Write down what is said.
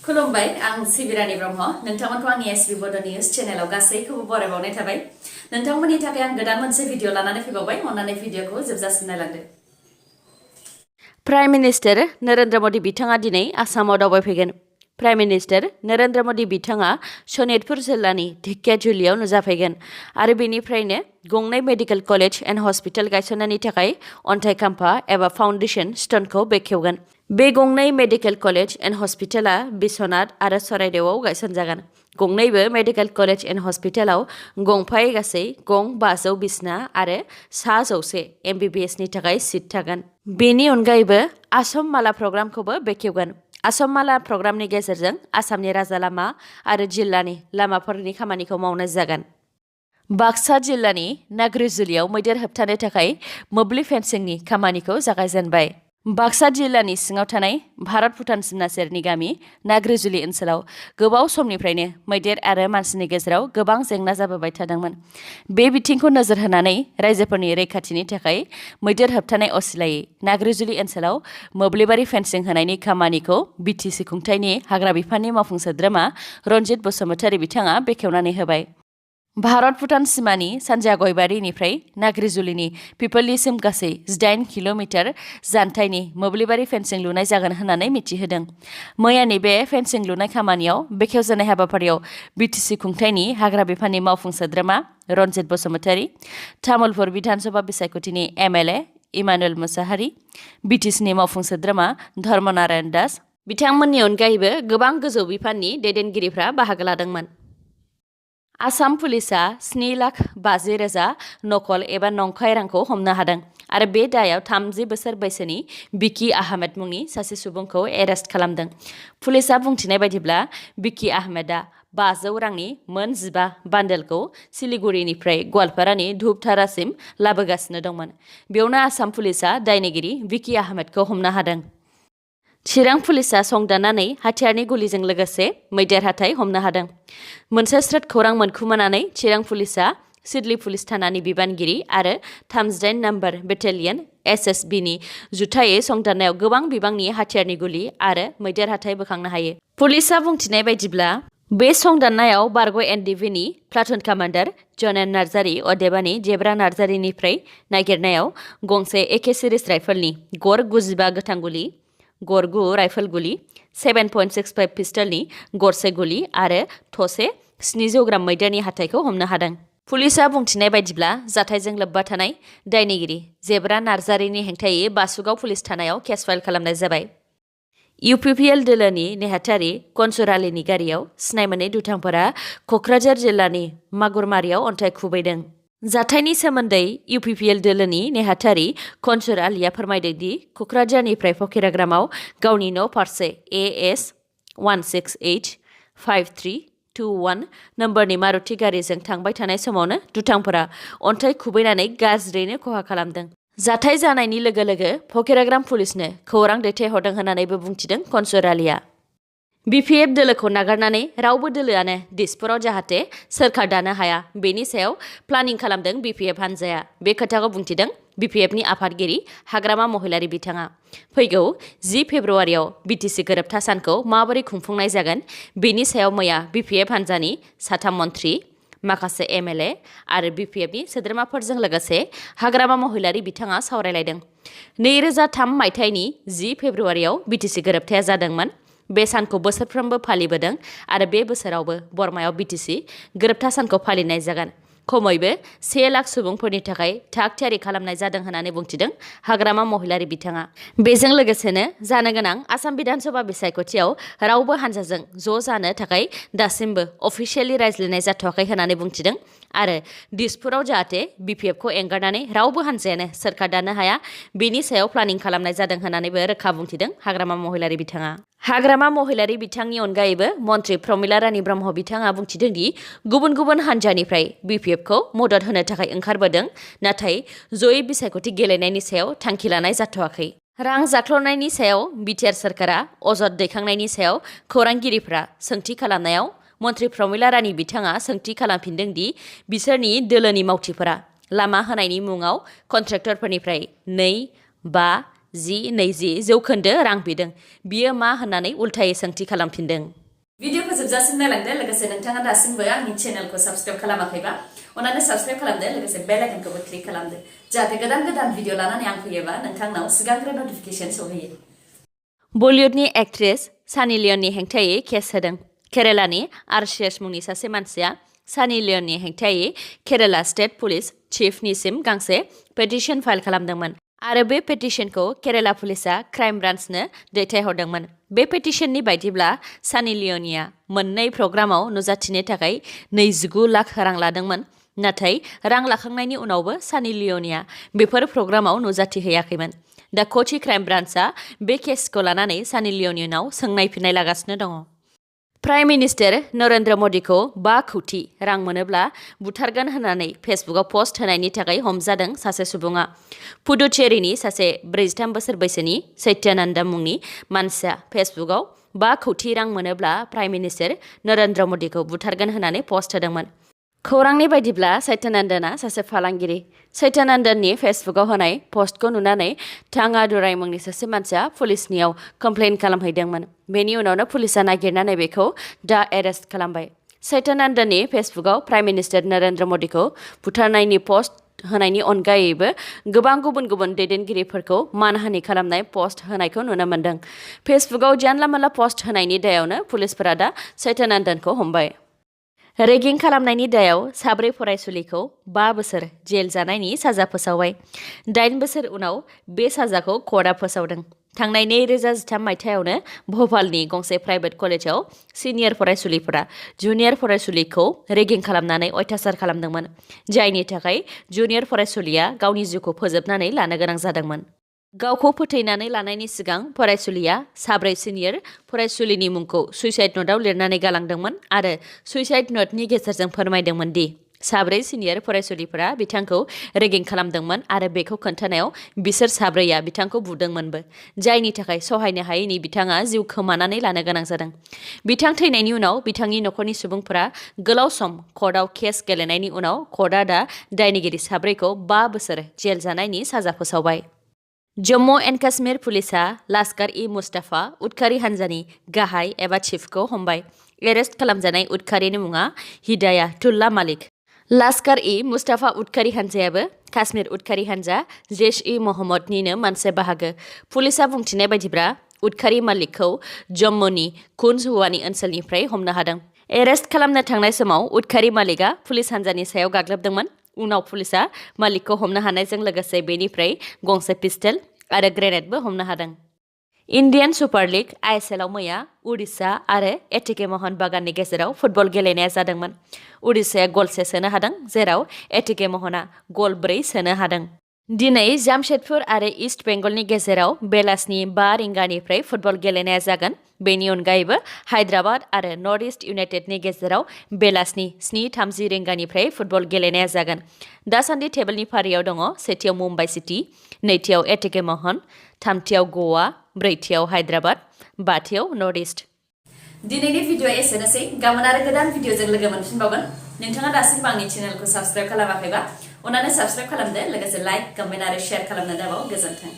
खुलुमबाय आं सिबिरानि ब्रह्म नोंथांमोनखौ आंनि sbbodonews चेनेलाव गासैखौबो बरायबावनाय थाबाय नोंथांमोननि थाखाय आं गोदान मोनसे भिडिअ लानानै फैबावबाय अन्नानै भिडिअखौ जोबजासिम नायलांदो प्राइम मिनिस्टार नरेन्द्र मोदी बिथाङा दिनै आसामाव दावबायफैगोन प्राइम मिनिस्टार नरेन्द्र मोदी बिथाङा सनितपुर जिल्लानि ढेकियाजुलियाव नुजाफैगोन आरो बेनिफ्रायनो गंनै मेडिकेल कलेज एन्ड हस्पिटाल गायसननायनि थाखाय अन्थाइ खाम्फा एबा फाउन्डेसन स्टोनखौ बेखेवगोन बे गंनै मेडिकेल कलेज एन्ड हस्पिटाला बिश्वनाथ आरो चराइदेवआव गायसनजागोन गंनैबो मेडिकेल कलेज एन्ड हस्पिटालाव गंफायै गासै गं 500 बिसना आरो सा 100 MBBS नि थाखाय सिट थागोन बेनि अनगायैबो आसाम माला प्रग्रामखौबो बेखेवगोन आसाम माला प्रग्रामनि गेजेरजों आसामनि राजा लामा आरो जिल्लानि लामाफोरनि खामानिखौ मावनाय जागोन बाक्सा जिल्लानि नाग्रिजुलियाव मैदेर होबथानो थाखाय मोब्लिब फेन्सिंनि खामानिखौ जागायजेनबाय बाक्सा जिल्लानि सिङाव थानाय भारत भुटान सिमना सेरनि गामि नाग्रिजुलि ओनसोलाव गोबाव समनिफ्रायनो मैदेर आरो मानसिनि गेजेराव गोबां जेंना जाबोबाय थादोंमोन बे बिथिंखौ नोजोर होनानै रायजोफोरनि रैखाथिनि थाखाय मैदेर होबथानाय असिलायै नाग्रिजुलि ओनसोलाव मोब्लिबारि फेन्सिं होनायनि खामानिखौ बिटिसि खुंथायनि हाग्रा बिफाननि मावफुं सोद्रोमा रनजित बसुमतारी बिथाङा बेखेवनानै होबाय भारत भुटान सिमानि सानजा गयबारिनिफ्राय नाग्रिजुलिनि पिपलिसिम गासै 18 किल'मिटार जानथायनि मोब्लिबारि फेन्सिं लुनाय जागोन होननानै मिथिहोदों मैयानि बे फेन्सिं लुनाय खामानियाव बेखेवजानाय हाबाफारियाव बिटिसि खुंथायनि हाग्रा बिफाननि मावफुं सोद्रोमा रनजित बसुमतारी तामुलपुर बिधानसभा बिसायख'थिनि MLA इमानुएल मुसाहारि बिटिसिनि मावफुं सोद्रोमा धर्मनारायण दास बिथांमोननि अनगायैबो गोबां गोजौ बिफाननि दैदेनगिरिफ्रा बाहागो लादोंमोन आसाम पुलिसा 7,50,000 नकल एबा नंखाय रांखौ हमनो हादों आरो बे दायाव 30 बोसोर बैसोनि बिकी आहमेद मुंनि सासे सुबुंखौ एरेस्ट खालामदों पुलिसा बुंथिनाय बायदिब्ला बिकी आहमेदा 500 रांनि मोन 15 बान्डोलखौ सिलिगुरिनिफ्राय गवालपारानि धुपधारासिम लाबोगासिनो दंमोन बेयावनो आसाम पुलिसा दायनिगिरि बिकी आहमेदखौ हमनो हादों चिरां पुलिसा संदाननानै हाथियारनि गुलिजों लोगोसे मैदेर हाथाय हमनो हादों मोनसे स्रोत खौरां मोनखुमानानै चिरां पुलिसा सिडली पुलिस थानानि बिबानगिरि आरो 38 नम्बर बेटेलियन SSBनि जुथायै संदाननायाव गोबां बिबांनि हाथियारनि गुलि आरो मैदेर हाथाय बोखांनो हायो पुलिसा बुंथिनाय बायदिब्ला बे संदाननायाव बारग' NDVनि प्लाटुन कामान्डार जनेन नार्जारी अदेबानि जेब्रा नार्जारीनिफ्राय नागिरनायाव गंसे AK सिरिज राइफलनि गर 95 गोथां गुलि गर 9 राइफल गुलि 7.65 पिस्टलनि गरसे गुलि आरो थसे 700 ग्राम मैदेरनि हाथायखौ हमनो हादों पुलिसा बुंथिनाय बायदिब्ला जाथायजों लोब्बा थानाय दायनिगिरि जेब्रा नार्जारीनि हेंथायै बासुगाव पुलिस थानायाव केस फाइल खालामनाय जाबाय UPPL दोलोनि नेहाथारि कनसुर आलीनि गारियाव सिनाय मोनै दुथांफोरा क'क्राझार जिल्लानि मागुरमारियाव अन्थाइ खुबैदों जाथायनि सोमोन्दै UPPL दोलोनि नेहाथारि कनसुर आलीया फोरमायदों दि क'क्राझारनिफ्राय फकिराग्रामाव गावनि न' फारसे AS 1685321 नम्बरनि मारुति गारिजों थांबाय थानाय समावनो दुथांफोरा अन्थाइ खुबैनानै गाज्रियैनो खहा खालामदों जाथाय जानायनि लोगो लोगो फकिराग्राम पुलिसनो खौरां दैथायहरदों होननानैबो बुंथिदों कनसुर आलीया BPF दोलोखौ नागारनानै रावबो दोलोआनो दिसपुराव जाहाथे सोरखार दानो हाया बेनि सायाव प्लानिं खालामदों BPF हान्जाया बे खोथाखौ बुंथिदों BPFनि आफादगिरि हाग्रामा महिलारी बिथाङा फैगौ 10 फेब्रुवारियाव BTC गोरोबथा सानखौ माबोरै खुंफुंनाय जागोन बेनि सायाव मैया BPF हान्जानि 3 मन्थ्रि माखासे MLA आरो BPFनि सोद्रोमाफोरजों लोगोसे हाग्रामा महिलारी बिथाङा सावरायलायदों 2003 मायथाइनि 10 फेब्रुवारियाव BTC गोरोबथाया जादोंमोन बे सानखौ बोसोरफ्रोमबो फालिबोदों आरो बे बोसोरावबो बर्मायाव BTC गोरोबथा सानखौ फालिनाय जागोन खमैबो 1 लाख सुबुंफोरनि थाखाय थाग थियारि खालामनाय जादों होननानै बुंथिदों हाग्रामा महिलारी बिथाङा बेजों लोगोसेनो जानो गोनां आसाम बिधानसभा बिसायख'थियाव रावबो हान्जाजों ज' जानो थाखाय दासिमबो अफिसियेलि रायज्लायनाय जाथ'वाखै होननानै बुंथिदों आरो दिसपुराव जाहाथे BPFखौ एंगारनानै रावबो हान्जायानो सोरखार दानो हाया बेनि सायाव प्लानिं खालामनाय जादों होननानैबो रोखा बुंथिदों हाग्रामा महिलारी बिथाङा हाग्रामा महिलारी बिथांनि अनगायैबो मन्त्रि प्रमिला रानी ब्रह्म बिथाङा बुंथिदों दि गुबुन गुबुन हान्जानिफ्राय BPFखौ मदद होनो थाखाय ओंखारबोदों नाथाय जयै बिसायख'थि गेलेनायनि सायाव थांखि लानाय जाथ'वाखै रां जाख्ल'नायनि सायाव बिटिआर सोरखारा अजद दैखांनायनि सायाव खौरांगिरिफ्रा सोंथि खालामनायाव मन्त्रि प्रमिला रानी बिथाङा सोंथि खालामफिनदों दि बिसोरनि दोलोनि मावथिफोरा लामा होनायनि मुङाव कन्ट्रेक्टरफोरनिफ्राय 2, 5, 10-20 जौखोन्दो रां बिदों। बियो मा होननानै उल्थायै सोंथि खालामफिनदों। भिडिअखौ जोबजासिम नायलांदो लोगोसे नोंथाङा दासिमबो आंनि चेनेलखौ साबस्क्राइब खालामाखैबा अन्नानै साबस्क्राइब खालामदो लोगोसे बेल आइकनखौबो क्लिक खालामदो जाहाथे गोदान भिडिअ लानानै आं फैयोबा नोंथांनाव सिगांग्रो नटिफिकेसन सौहैयो। बलिउडनि एक्ट्रेस सानी लियननि हेंथायै केस होदों। केरेलानि आरसीएस मुंनि सासे मानसिया सानी लियननि हेंथायै केरेला स्टेट पुलिस चिफनिसिम गांसे पेटिशन फाइल खालामदोंमोन आरो बे पेटिशनखौ केरेला पुलिसआ क्राइम ब्रान्चनो दैथायहरदोंमोन। बे पेटिशननि बायदिब्ला सानी लियनिया मोननै प्रग्रामाव नुजाथिनो थाखाय 29 लाख रां लादोंमोन। नाथाय रां लाखांनायनि उनावबो सानी लियनिया बेफोर प्रग्रामाव नुजाथिहैयाखैमोन। दा कोची क्राइम ब्रान्चआ बे केसखौ लानानै सानी लियनिनाव सोंनाय फिननाय लागासिनो दङ। प्राइम मिनिस्टार नरेन्द्र मदिखौ 5 कौटि रां मोनोब्ला बुथारगोन होननानै फेसबुकआव पस्ट होनायनि थाखाय हमजादों सासे सुबुङा। पुडुचेरीनि सासे 43 बोसोर बैसोनि सत्यानन्दा मुंनि मानसिया फेसबुकआव 5 कौटि रां मोनोब्ला प्राइम मिनिस्टार नरेन्द्र मदिखौ बुथारगोन होननानै पस्ट होदोंमोन। खौरांनि बायदिब्ला सत्यानन्दना सासे फालांगिरि। सत्यानन्दननि फेसबुकआव होनाय पस्टखौ नुनानै थांगादुराय मुंनि सासे मानसिया पुलिसनियाव कमप्लेन खालामहैदोंमोन। बेनि उनावनो पुलिसआ नागिरनानै बेखौ दा एरेस्ट खालामबाय। सत्यानन्दननि फेसबुकआव प्राइम मिनिस्टार नरेन्द्र मदिखौ बुथारनायनि पस्ट होनायनि अनगायैबो गोबां गुबुन दैदेनगिरिफोरखौ मानहानि खालामनाय पस्ट होनायखौ नुनो मोन्दों। फेसबुकआव जानला मानला पस्ट होनायनि दायावनो पुलिसफोरा दा सत्यानन्दनखौ हमबाय। रेगिं खालामनायनि दायाव 4 फरायसुलिखौ 5 बोसोर जेल जानायनि साजा फोसावबाय। 8 बोसोर उनाव बे साजाखौ कर्टआ फोसावदों। थांनाय 2013 मायथाइयावनो भोपालनि गंसे प्राइभेट कलेजाव सिनियर फरायसुलिफोरा जुनियर फरायसुलिखौ रेगिं खालामनानै अयथासार खालामदोंमोन, जायनि थाखाय जुनियर फरायसुलिया गावनि जिउखौ फोजोबनानै लानो गोनां जादोंमोन। गावखौ फोथैनानै लानायनि सिगां फरायसुलिया 4 सिनियर फरायसुलिनि मुंखौ सुइसाइड नोटआव लिरनानै गालांदोंमोन आरो सुइसाइड नोटनि गेजेरजों फोरमायदोंमोन दि 4 सिनियर फरायसुलिफोरा बिथांखौ रेगिं खालामदोंमोन आरो बेखौ खोन्थानायाव बिसोर 4आ बिथांखौ बुदोंमोनबो, जायनि थाखाय सहायनो हायैनि बिथाङा जिउ खोमानानै लानो गोनां जादों। बिथां थैनायनि उनाव बिथांनि नखरनि सुबुंफोरा गोलाव सम कर्टआव केस गेलेनायनि उनाव कर्टआ दा दायनिगिरि 4खौ 5 बोसोर जेल जानायनि साजा फोसावबाय। जम्मू एन्ड काश्मीर पुलिसआ लाश्कर-इ-मुस्ताफा उदखारि हान्जानि गाहाय एबा चिफखौ हमबाय। एरेस्ट खालामजानाय उदखारिनि मुङा हिदायातुल्ला मालिक। लाश्कर-इ-मुस्ताफा उदखारि हान्जायाबो काश्मीर उदखारि हान्जा जैश-इ-मोहम्मदनिनो मोनसे बाहागो। पुलिसआ बुंथिनाय बायदिब्ला उदखारि मालिकखौ जम्मूनि कुंजवानी ओनसोलनिफ्राय हमनो हादों। एरेस्ट खालामनो थांनाय समाव उदखारि मालिकआ पुलिस हान्जानि सायाव गाग्लोबदोंमोन। उनाव पुलिसआ मालिकखौ हमनो हानायजों लोगोसे बेनिफ्राय गंसे पिस्टल आरो ग्रेनेडबो हमनो हादों। इन्डियान सुपार लीग (आइएसएल) आव मैया उडिशा आरो एटिके महन बागाननि गेजेराव फुटबल गेलेनाया जादोंमोन। उडिशाया गल 1 सोनो हादों, जेराव एटिके महना गल 4 सोनो हादों। दिनै जामशेदपुर आरो इस्ट बेंगलनि गेजेराव बेलासिनि 5 रिंगानिफ्राय फुटबल गेलेनाया जागोन। बेनि अनगायैबो हायद्राबाद आरो नर्थ इस्ट इउनाइटेडनि गेजेराव बेलासिनि 7:30 रिंगानिफ्राय फुटबल गेलेनाया जागोन। दासान्दि टेबोलनि फारियाव दङ सेथियाव मुम्बाइ सिटी, नैथियाव एटिके महन, थामथियाव गवा, ब्रैथियाव हायद्राबाद, बाथियाव नर्थ इस्ट। दिनैनि भिडिअ एसेनोसै। गाबोन आरो गोदान भिडिअजों लोगो मोनफिनबावगोन। नोंथाङा दासिमबो आंनि चेनेलखौ साबस्क्राइब खालामाखैबा अन्नानै साबस्क्राइब खालामदो लोगोसे लाइक, कमेन्ट आरो शेयार खालामनो दाबाव। गोजोन्थों।